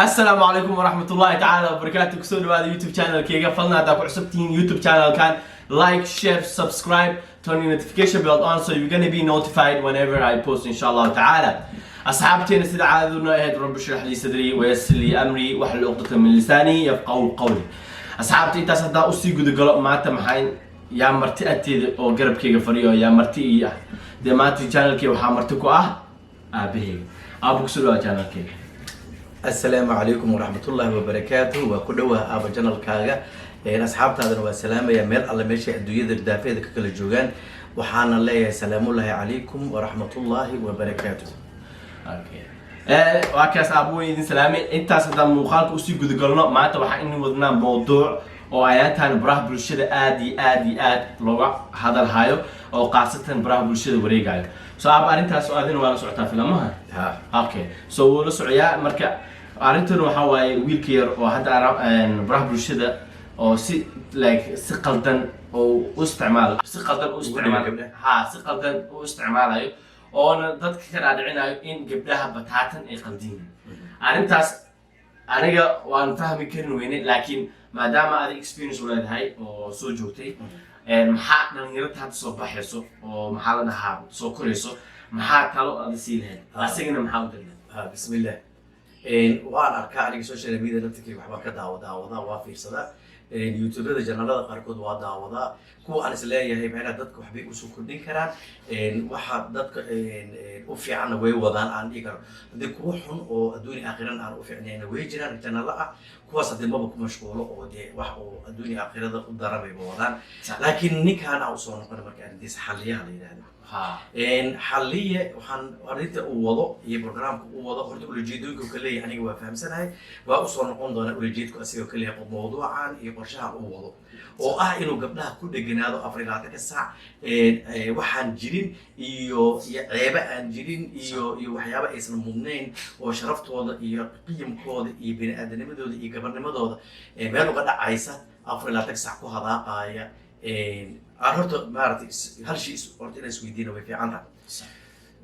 Asalaamu calaykum waraxmatullahi tacaala wabarakaatu. Kusoo dhawaada YouTube channelkayga. Fadlan, haddaa ku cusub tihiin YouTube channelkan, like, share, subscribe, turn your notification bell on so you're gonna be notified whenever I post, insha Allahu tacaala. Asxaabteena, sida caadaduna ahayd, رب اشرح لي صدري ويسر لي أمري واحلل عقدة من لساني يفقهوا قولي. Asxaabta, intaas haddaa usii gudagalo, maanta maxaa yaa marti agteeda oo garabkayga fadhiyo? Yaa marti ii ah? Dee maanta channelkayga waxaa marti ku ah aabahayga. Aabo, kusoo dhawaa channelkayga. Asalaamu calaykum waraxmatullaahi wabarakaatu. Waa ku dhowaa, aaba, channelkaaga. Asxaabtaadana waa salaamaya meel alle meeshay adduunyada daafeeda ka kala joogaan. Waxaana leeyahay salaamullaahi calaykum waraxmatullaahi wabarakaatu. Okay. Waa kaas, aabo weyn idin salaamay. Intaas haddaan muuqaalka usii gudagalno, maanta waxaan idin wadnaa mawduuc oo ayaantan baraha bulshada aad iyo aad iyo aad looga hadalhayo, oo khaasatan baraha bulshada wareegayo. So aaba, arrintaas oo adina waa la socotaa filamaha? Ha. Okay, so wuu la socoyaa. Marka arrintan waxaa waaye wiilka yar oo hadda baraha bulshada oo si like si qaldan oo u isticmaal si qaldan u isticmaal gabdhaha. Ha, si qaldan u isticmaalayo, oona dadka ka dhaadhicinayo in gabdhaha bataatan ay qaldan yihiin. Arrintaas aniga waan fahmi karin weyne, laakiin maadaama adig experience u leedahay oo soo joogtay, maxaa dhalinyarada hadda soo baxayso oo, maxaa la dhahaa, soo korayso, maxaa talo ada sii lahayd? Asigana maxaa u dirlahayd? Ha, bismillah. Waan arkaa aniga social media naftirkeyga, waxbaan ka daawadaa, waa fiirsadaa. YouTubada channelada qaarkood waa daawadaa, kuwa aan is leeyahay macnaha dadka waxbay usoo kordhin karaan, waxa dadka u fiicanna way wadaan aan dhihi karo. Haddii kuwa xun oo adduunya aakhiran aan u fiicnayna way jiraan channelo ah. Kuwaas haddii maba ku mashquulo oo dee wax oo adduunya aakhirada u daran bayba wadaan. Laakiin ninkaan aan usoo noqona, marka arrintiisa Xalliyaha la yidhahdo. Xalliye, waxaan arrinta uu wado iyo programka uu wado, horta ulajeedooyinka uu ka leeyahay aniga waa fahamsanahay. Waa usoo noqon doonaa ulajeedku asigoo ka leeyahay mawduucan iyo qorshahan uu wado, oo ah inuu gabdhaha ku dheganaado 24-ka saac, waxaan jirin iyo ceebe aan jirin iyo waxyaaba aysan mudnayn oo sharaftooda iyo qiyamkooda iyo bini aadanimadooda iyo gabarnimadooda meel uga dhacaysa, 24-ka saac ku hadaaqaya. Aan horta maaragtay hal shay horta inaan isweydiina way fiican tahay.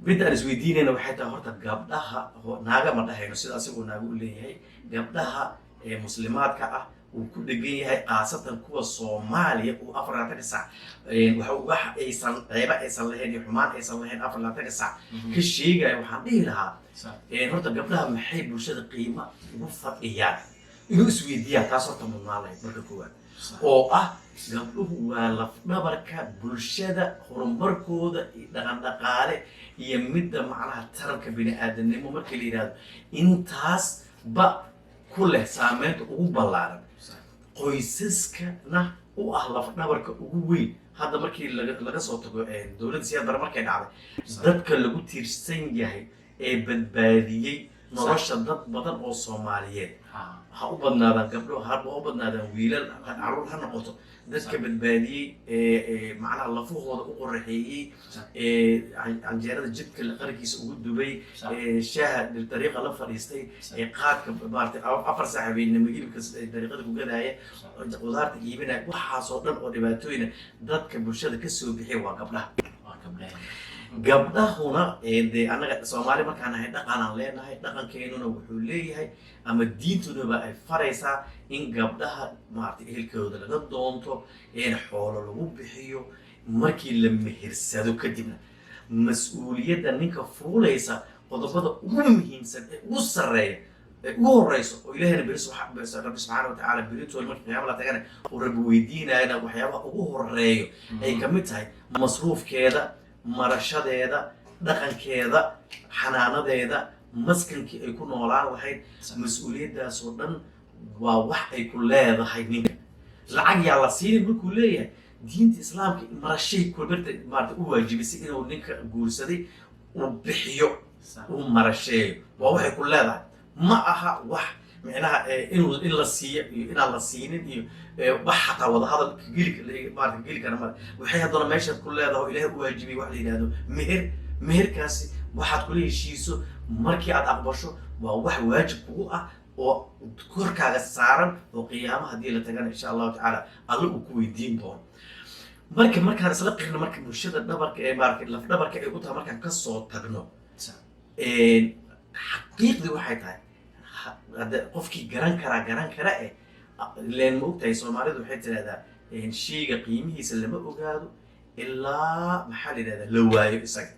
Midda aan isweydiinayna waxay tahay, horta gabdhaha naaga ma dhahayno sida asigoo naaga u leeyahay, gabdhaha ee muslimaadka ah uu ku dhegan yahay, khaasatan kuwa Soomaaliya, uu 24-ka saac wax aysan ceeba aysan lahayn iyo xumaan aysan lahayn 24-ka saac ka sheegaya, waxaan dhihi lahaa, horta gabdhaha maxay bulshada qiimo ugu fadhiyaan inuu isweydiiyaa. Taas horta mudnaan lahayd marka koowaad, oo ah gabdhuhu waa lafdhabarka bulshada, horumarkooda iyo dhaqan dhaqaale iyo midda macnaha taranka bini-aadanimo marka la yidhahdo, intaas ba ku leh saameynta ugu ballaaran, qoysaskana u ah lafdhabarka ugu weyn. Hadda markii laga soo tago dowladda Siyaad Bare markay dhacday, dadka lagu tiirsan yahay ee badbaadiyey nolosha dad badan oo Soomaaliyeed, ha u badnaadaan gabdho, ha u badnaadaan wiilal, caruur ha noqoto, dadka badbaadiyey ee macnaha lafahooda u qoraxeeyey, ee canjeerada jidka qarankiisa ugu dubay, ee shaaha dariiqa la fadhiistay, ee qaadka maaragtay 4 saac habeenimo hilibka dariiqada ku gadaaya, qudaarta iibinaya, waxaasoo dhan oo dhibaatooyina dadka bulshada kasoo bixiya waa gabdhaha. Waa gabdhaha. Gabdhahuna dee annaga Soomaali markaan nahay dhaqanaan leenahay. Dhaqankeenuna wuxuu leeyahay ama diintunaba ay faraysaa in gabdhaha maaragtay ehelkooda laga doonto, in xoolo lagu bixiyo. Markii la mehersado kadibna, mas-uuliyadda ninka fuulaysa, qodobada ugu muhiimsan ee ugu sarreeya ee ugu horeyso oo Ilahayna beri Rabbi subxaana watacaala beritool marka qiyaama la tagana uu Rabbi weydiinayana, waxyaabaha ugu horeeyo ay kamid tahay masruufkeeda, marashadeeda, dhaqankeeda, xanaanadeeda, maskankii ay ku noolaan lahayd. Mas-uuliyaddaasoo dhan waa wax ay ku leedahay ninka. Lacag yaa la siinin markuu leeyahay, diinta Islaamka marashay kulmirta maarata u waajibisay inuu ninka guursaday uu bixiyo, uu marasheeyo. Waa waxay ku leedahay. Ma aha wax micnaha inuu in la siiyo iyo inaan la siinin iyo wax xataa wadahadal geli maarata geli kara male. Waxay haddana meeshaad ku leedahay oo Ilaahay u waajibiyay wax la yidhahdo meher. Meherkaasi waxaad kula heshiiso markii aad aqbasho waa wax waajib kugu ah oo korkaaga saaran, oo qiyaama haddii la tagana, insha Allahu tacaala, Alle uu ku weydiin doono. Marka markaan isla qirno, marka bulshada dhabarka ee maarata lafdhabarka ay u tahay, markaan kasoo tagno, xaqiiqdii waxay tahay Hadde qofkii garan karaa garan kara eh. Leen ma ogtahay, Soomaalidu waxay tidhahdaa shayga qiimihiisa lama ogaado ilaa, maxaa la yidhahdaa, la waayo isaga.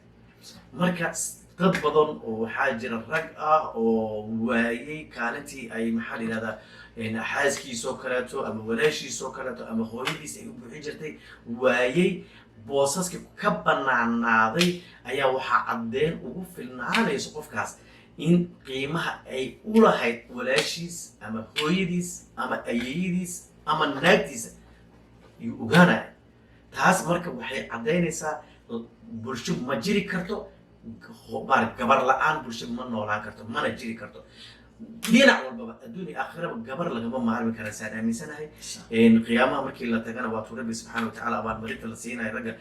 Marka dad badan oo waxaa jira rag ah oo waayey kaalintii ay, maxaa la yidhahdaa, xaaskiisoo kaleeto ama walaashiisoo kaleeto ama hooyadiis ay u buuxin jirtay, waayey boosaskii ka banaanaaday, ayaa waxaa caddeen ugu filnaanayso qofkaas in qiimaha ay u lahayd walaashiis ama hooyadiis ama ayeeyadiis ama naagtiisa yuu ogaanaya. Taas marka waxay caddaynaysaa bulsho ma jiri karto gabar la-aan. Bulsho ma noolaan karto, mana jiri karto. Dhinac walbaba, adduun iyo aakhiraba, gabar lagama maarmi kara saan aaminsanahay. Qiyaamaha markii la tagana, waatuu Rabbi subxaana watacaala abaalmarinta la siinayo ragga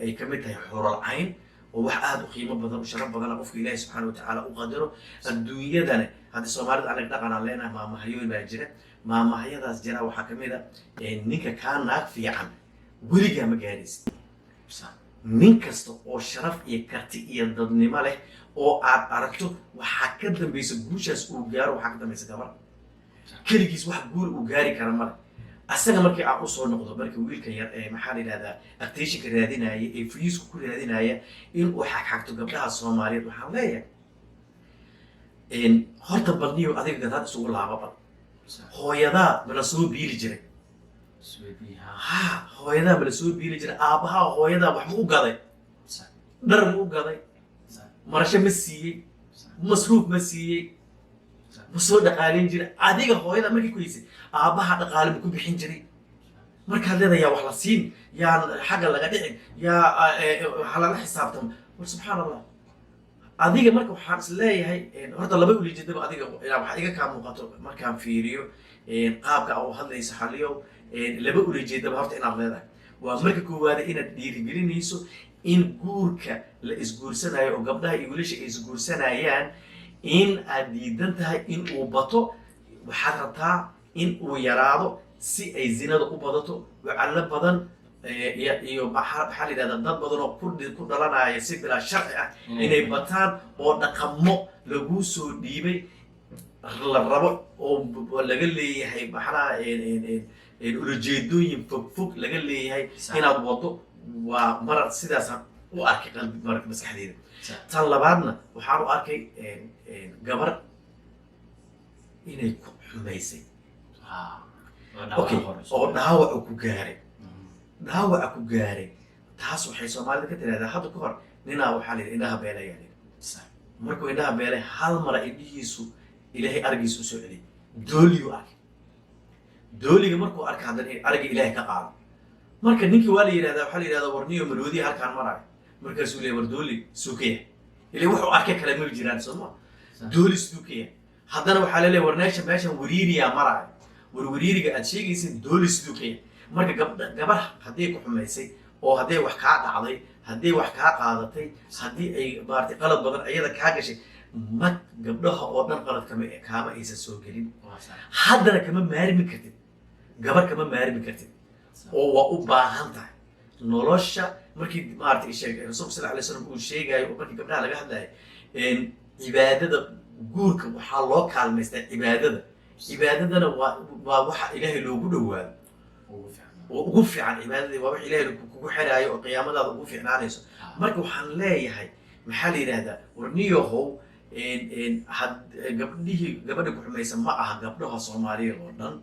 ay ka mid tahay xuural cayn, oo wax aada u qiimo badan, u sharaf badana, qofka Ilaahi subxaana watacaala u qadaro. Adduunyadana haddii Soomaalida anaga dhaqan aan leenahay, maamahayooyin baa jira. Maamahayadaas jira waxaa kamid a ninka kaa naag fiican weligaa ma gaaraysid. Nin kasta oo sharaf iyo karti iyo dadnimo leh oo aad aragto, waxaa ka dambaysa guushaas uu gaaro, waxaa ka dambaysa gabar. Keligiis wax guul uu gaari kara male asaga. Markii aan usoo noqdo marka wiilka yar ee, maxaa la yidhahdaa, attentionka raadinaya ee viewska ku raadinaya inuu xagxagto gabdhaha Soomaaliyeed, waxaan leeyahay, horta badniyo adiga gadaad isugu laaba bal. Hooyadaa ma la soo biili jiray? Ha, hooyadaa ma la soo biili jiray? Aabbahaa hooyadaa wax ma u gaday? Dhar ma u gaday? Marasho ma siiyey? Masruuf ma siiyey? Ma soo dhaqaalin jiray? Adiga hooyadaa markii ku haysay, aabbaha dhaqaale ma ku bixin jiray? Markaad leedahay yaa wax la siin, yaan xagga laga dhicin, yaa waxaa lala xisaabtama, war subxaan Allah. Adiga marka waxaan is leeyahay horta laba ulijeedaba adiga waxaa iga kaa muuqato markaan fiiriyo qaabka aa u hadlayso, Xaliyow. Laba ulijeedaba horta inaad leedahay waa marka koowaada inaad dhiirigelinayso in guurka la isguursanayo oo gabdhaha iyo wiilasha ay isguursanayaan in aad diidan tahay in uu bato. Waxaad rabtaa in uu yaraado si ay zinada u badato, wacallo badan iyo maxaa la yidhahdaa, dad badan oo ku dhalanaya si bilaa sharci ah inay bataan, oo dhaqamo laguu soo dhiibay la rabo oo laga leeyahay, maxnaha, ulajeedooyin fog fog laga leeyahay inaad wado. Waa marar sidaasaan u arkay qalbi marka maskaxdeyda. Tan labaadna waxaan u arkay gabar inay ku xumaysay, okay, oo dhaawacu ku gaaray, dhaawaca ku gaaray. Taas waxay Soomaalida ka tirahdaa, hadda ka hor ninaa waxaa la yidhi indhaha beelayaa la yidhi. Markuu indhaha beelay, hal mara indhihiisu Ilaahay argiisu usoo celiyay, dooliyuu arkay. Dooliga markuu arkay, haddana aragga Ilaahay ka qaado. Marka ninkii waa la yidhahdaa, waxaa la yidhahdaa, "Warniyo, maroodiya halkaan maraayo." Markaasuu leeyahay, "War, dooli sukaya." Ilaa wuxuu arkay kale ma jiraan, soo ma? Dooli sukaya. Haddana waxaa laleeyahay, "War, meesha meeshan wariiriyaa maraayo." "War, wariiriga aad sheegaysid, dooli sukaya." Marka gabdha, gabar haddii ku xumaysay oo hadday wax kaa dhacday, haddii wax kaa qaadatay, haddii ay maaragtay qalad badan iyada kaa gashay, ma gabdhaha oo dhan qalad kama kaama aysan soo gelin. Haddana kama maarmi kartid gabar, kama maarmi kartid oo waa u baahan tahay nolosha. Markii maaragtay sheeg Rasuulka sal alay slam uu sheegayo oo markii gabdhaha laga hadlayo cibaadada, guurka waxaa loo kaalmaystaa cibaadada. Cibaadadana waa waxa Ilaahay loogu dhowaado oo ugu fiican. Cibaadadii waa wax Ilaahay kugu xiraayo oo qiyaamadaada ugu fiicnaanayso. Marka waxaan leeyahay, maxaa la yidhahdaa, warniyahow, had gabdhihii gabadha ku xumaysa ma aha gabdhaha Soomaaliyeed oo dhan.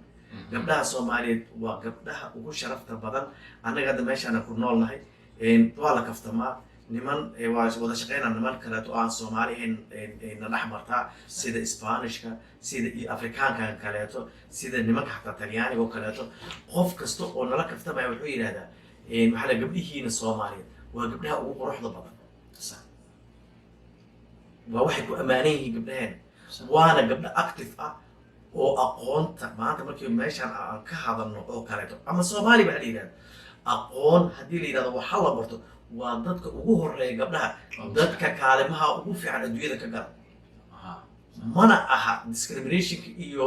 Gabdhaha Soomaaliyeed waa gabdhaha ugu sharafta badan. Annaga hadda meeshaana ku nool nahay, waa la kaftamaa. Niman waa wada shaqeynaa, niman kaleeto oo aan Soomaali ahayn na dhex martaa, sida Spanishka, sida iyo Afrikaanka kaleeto, sida nimanka xataa Talyaaniga oo kaleeto. Qof kasta oo nala kaftamaya wuxuu yidhahdaa, waxaa la gabdhihiina Soomaaliyeed waa gabdhaha ugu quruxda badan. Waa waxay ku ammaanan yihiin gabdhaheena, waana gabdho active ah oo aqoonta maanta markii meeshaan aan ka hadalno oo kaleeto ama Soomaali baa la yidhahda, aqoon haddii la yidhahdo waxa la barto, waa dadka ugu horeeya gabdhaha, dadka kaalimaha ugu fiican adduunyada ka gala. Mana aha discriminationka iyo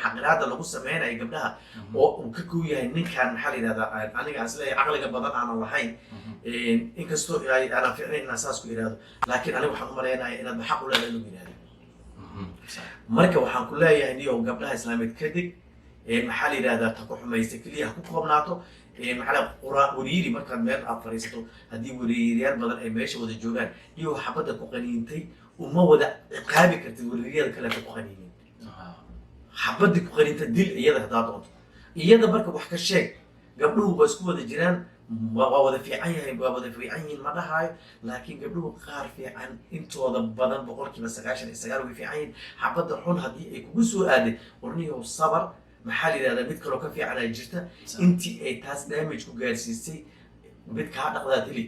xaqiraada lagu sameynayo gabdhaha oo uu ka kow yahay ninkan, maxaa la yidhahdaa, aniga aan isleeyahay caqliga badan aanan lahayn. Inkastoo aanan fiicnayn inaan saas ku yidhahdo, laakiin aniga waxaan u malaynaya inaad xaq u leedahay inuu yidhahdo. Marka waxaan ku leeyahay, niyow, gabdhaha islaameed ka deg. Maxaa la yidhahdaa, ta ku xumaysa keliya ha ku koobnaato. Maxaa la qura wariiri, markaad meel aad fadhiisato, haddii wariiriyaal badan ay meesha wada joogaan, niyow, xabadda ku qaniintay uma wada ciqaabi kartid wariiriyada kaleeta ku qaniinin. Xabadii ku qaniinta dil iyada haddaa doonto iyada. Marka wax ka sheeg. Gabdhuhu waa isku wada jiraan, waa wada fiican yahay, waa wada fiican yihiin ma dhahaayo, laakiin gabdhuhu qaar fiican, intooda badan, 99% way fiican yihiin. Xabadda xun haddii ay kugu soo aaday, warniyow, sabar. Maxaa la yidhahdaa, mid kaloo ka fiicanaa jirta. Intii ay taas damage ku gaarsiisay, mid kaa dhaqdaad heli,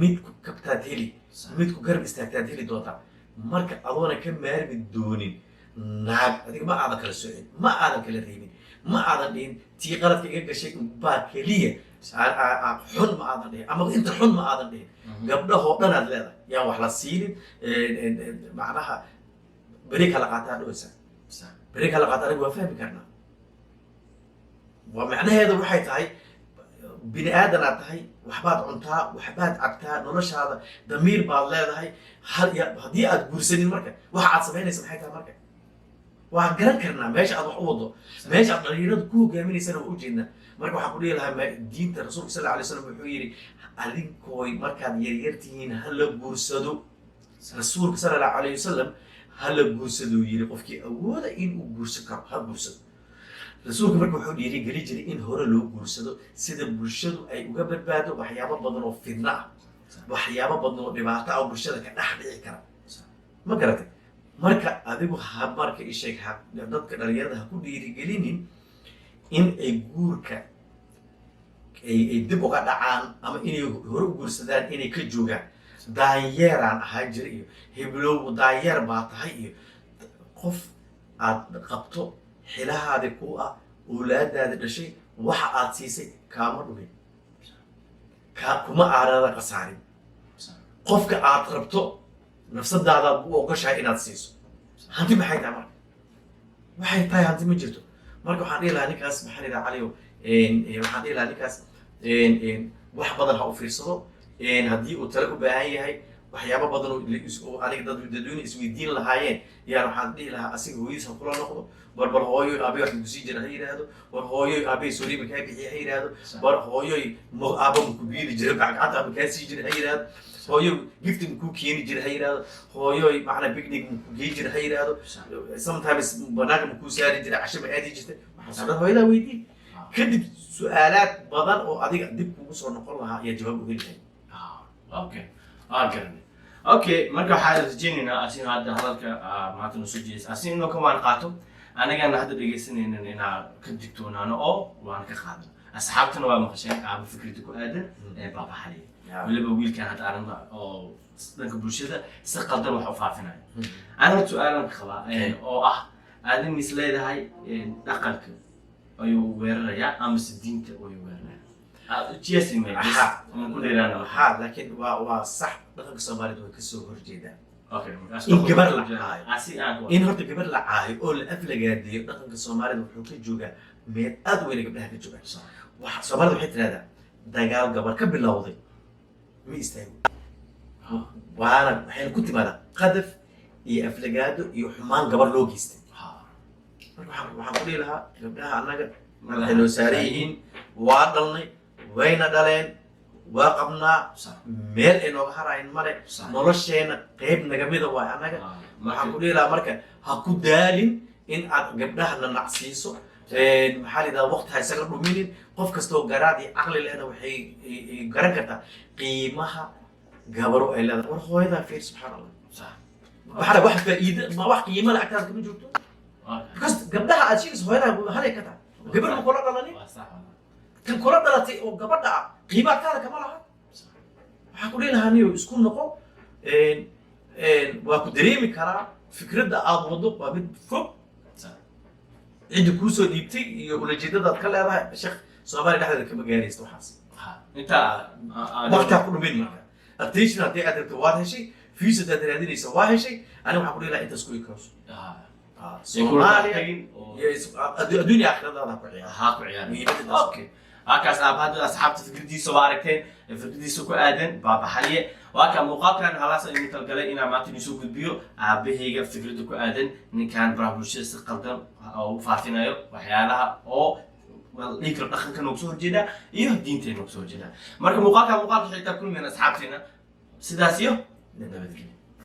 mid ku kabtaad heli, mid ku garab istaagtaad heli doontaa. Marka adoona ka maarmi doonin naag, adiga ma aadan kala socin, ma aadan kala reebin, ma aadan dhihin tii qaladka iga gashay baa keliya xun, ma aadan dhihin, ama inta xun ma aadan dhihin. Gabdhahoo dhan aad leedahay yaan wax la siinin. Macnaha beri kala qaataa dhoweysa, beri kala qaata, aniga waa fahmi karnaa. Waa macnaheedu waxay tahay, bini aadanaad tahay, waxbaad cuntaa, waxbaad cabtaa, noloshaada damiir baad leedahay. Haddii aad guursanin, marka waxa aad samaynaysa maxay tahay? Marka waan garan karnaa meesha aad wax u wado, meesha aad dhalinyaradu ku hogaaminaysana waa ujeednaa. Marka waxaan ku dhihi lahaa, diinta rasuulka sal alay slam wuxuu yidhi, adinkooy markaad yaryar tihiin ha la guursado. Rasuulka sala allahu alayh wasalam ha la guursaduu yidhi. Qofkii awooda inuu guursan karo ha guursado. Rasuulka marka wuxuu dhiirigeli jiray in hore loo guursado, sida bulshadu ay uga badbaado waxyaabo badan oo fidno ah, waxyaabo badan oo dhibaato ah oo bulshada ka dhex dhici kara. Ma garatay? Marka adigu ha, marka isheeg, ha dadka dhalinyarada ha ku dhiirigelinin in ay guurka ay dib uga dhacaan ama inay hore u guursadaan, inay ka joogaan. Daanyeeraan ahaa jira iyo heblow daanyeer baa tahay iyo qof aad qabto, xilahaadi ku ah, awlaadaadi dhashay, waxa aad siisay kaama dhumin, kaa kuma aadada khasaarin. Qofka aad rabto nafsadaadaad u ogoshahay inaad siiso. Hanti maxay tahay? Marka waxay tahay hanti ma jirto. Marka waxaan dhihi lahaa ninkaas, maxaan idhaha, Caliyow, waxaan dhihi lahaa ninkaas wax badan ha u fiirsado. Haddii uu tale u baahan yahay, waxyaabo badan oo aniga dad dadweyne isweydiin lahaayeen yaan waxaan dhihi lahaa, asiga hooyadiis ha kula noqdo. War bal hooyoy, aabay wax makusii jira ha yidhaahdo. War hooyoy, aabay soori ma kaa bixiya ha yidhaahdo. War hooyoy, aaba maku biili jira, gacanta ma kaa sii jira ha yidhaahdo. Hooyoy, gift makuu keeni jira ha yidhaahdo. Hooyoy, macnaa picnic makuu gey jira ha yidhaahdo. Sometimes banaanka makuu saari jira, casho ma aadi jirta. Waxaasoo dhan hooyadaa weydii. Kadib su-aalaad badan oo adiga dib kugu soo noqon lahaa ayaa jawaab u heli lahayd. Okay, waa garanay. Okay, marka waxaan rajaynaynaa asina hadda hadalka maanta noo soo jeedis asina inuu ka waan qaato, anagana hadda dhegaysanaynan inaa ka digtoonaano oo waan ka qaadano. Asxaabtana waa maqasheen aaba fikrida ku aadan ee Baaba Xaliye, weliba wiilkan hadda arrinta oo dhanka bulshada si qaldan wax u faafinayo. Aniga su-aalan ka qabaa oo ah, aadin mis leedahay dhaqanka ayuu weerarayaa amase diinta ayuu weerarayaa? Ha. Ku dheeraana. Ha, laakiin waa sax, dhaqanka Soomaalida way kasoo horjeedaan Okay. in gabar la caayo. Asi aan In horta gabar la caayo oo la aflagaadiyo, dhaqanka Soomaalida wuxuu ka joogaa meel aad u weyn ay gabdhaha ka joogaan. Waxa Soomaalida waxay tidhahdaa, dagaal gabar ka bilowday ma istaago. Waana waxayna ku timaadaa qadaf iyo aflagaado iyo xumaan gabar loo geystay. Marka waxaan ku dhihi lahaa, gabdhaha annaga madaxay noo saaran yihiin, waa dhalnay, wayna dhaleen, waa qabnaa, meel ay nooga harayn male. Nolosheena qeyb nagamida waay annaga. Waxaan ku dhihi lahaa, marka ha ku daalin in aad gabdhaha nanacsiiso. Maxaa la yidhahdaa, waqti ha isaga dhuminin. Qof kastoo garaad iyo caqli lehna waxay ay garan kartaa qiimaha gabaro ay leedahay. War hooyadaa fiir, subxaan Allah, waxaa wax faa'iida ma wax qiimo le agtaada kama joogto, because gabdhaha aad sheegayso hooyadaa halay ka tahay, gabar ma kula dhalanin. Kan kula dhalatay oo gabadha ah qiimo agtaada kama laha. Waxaan ku dhihi lahaa, niyo, isku noqo. Waa ku dareemi karaa, fikradda aad wado waa mid fog. Cidda kuusoo dhiibtay iyo ulajeedadaad ka leedahay, sheekh, Soomaaliya dhexdeeda kama gaaraysa waxaas. Inta Waqti ha ku dhumin. Marka attention haddii aad rabto waad heshay, views haddaad raadinaysa waa heshay. Aniga waxaan ku dhihi lahaa, intaas ku ikooso Soomaaliya iyo adduunya aakhiradaada ha ku ciyaar. Ha ku ciyaar. Muhiimadda taas. Okay. Waa kaas aabahada, asxaabta, fikradiisa waa aragteen, fikradiisa ku aadan Baabaxaliye. Waa kaa muuqaalkan halaas idin talgalay inaan maanta idin soo gudbiyo aabahayga fikradda ku aadan ninkan baraha bulshada si qaldan oo u faafinayo waxyaalaha oo la dhihi karo dhaqanka noogu soo horjeeda iyo diinteena noogu soo horjeeda. Marka muuqaalka xigta kulmeen, asxaabteena, sidaas iyo Nabadgelyo.